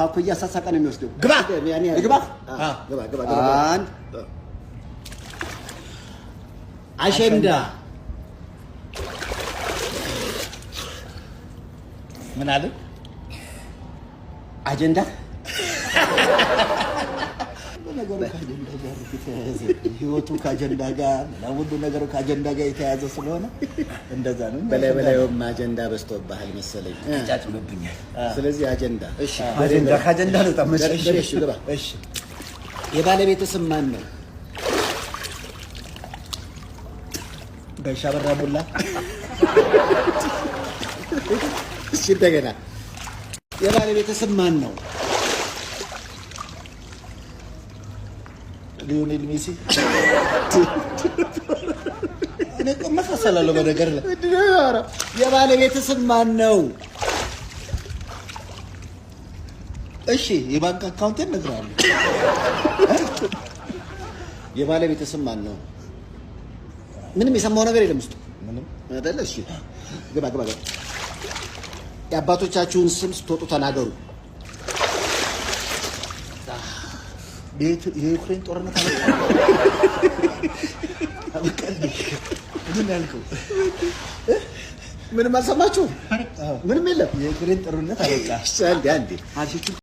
እኮ እያሳሳቀ ነው የሚወስደው። ግባ። ግባ። ግባ ግባ ግባ። አንድ። አሸንዳ። ምን አለ? አጀንዳ። ነገሩ ከአጀንዳ ጋር የተያያዘ፣ ህይወቱ ከአጀንዳ ጋር፣ ሁሉ ነገሩ ከአጀንዳ ጋር የተያያዘ ስለሆነ እንደዛ ነው። በላይ በላዩም አጀንዳ በዝቶብሃል መሰለኝ። ተጫጭኖብኛል። ስለዚህ አጀንዳ። እሺ። አጀንዳ ከአጀንዳ ነው። በሬ፣ እሺ፣ ግባ። እሺ። የባለቤት ስም ማን ነው? ጋሽ አበራ ሞላ። እሺ፣ እንደገና፣ የባለቤት ስም ማን ነው? ሊዮኔል ሜሲ። እኔ እኮ እመሳሰላለሁ በነገር ላይ። የባለቤት ስም ማን ነው? እሺ፣ የባንክ አካውንቴን እነግርሃለሁ። የባለቤት ስም ማን ነው? ምንም የሰማው ነገር የለም ውስጡ። ምንም። አይደለ? እሺ፣ ግባ ግባ ግባ። የአባቶቻችሁን ስም ስትወጡ ተናገሩ። የዩክሬን ጦርነት አበቃ አበቃ እንዴ? ምን ያልከው? ምንም አልሰማችሁም? ምንም የለም። የዩክሬን ጦርነት አበቃ። እሺ፣ አንዴ አንዴ። አልሽቹ።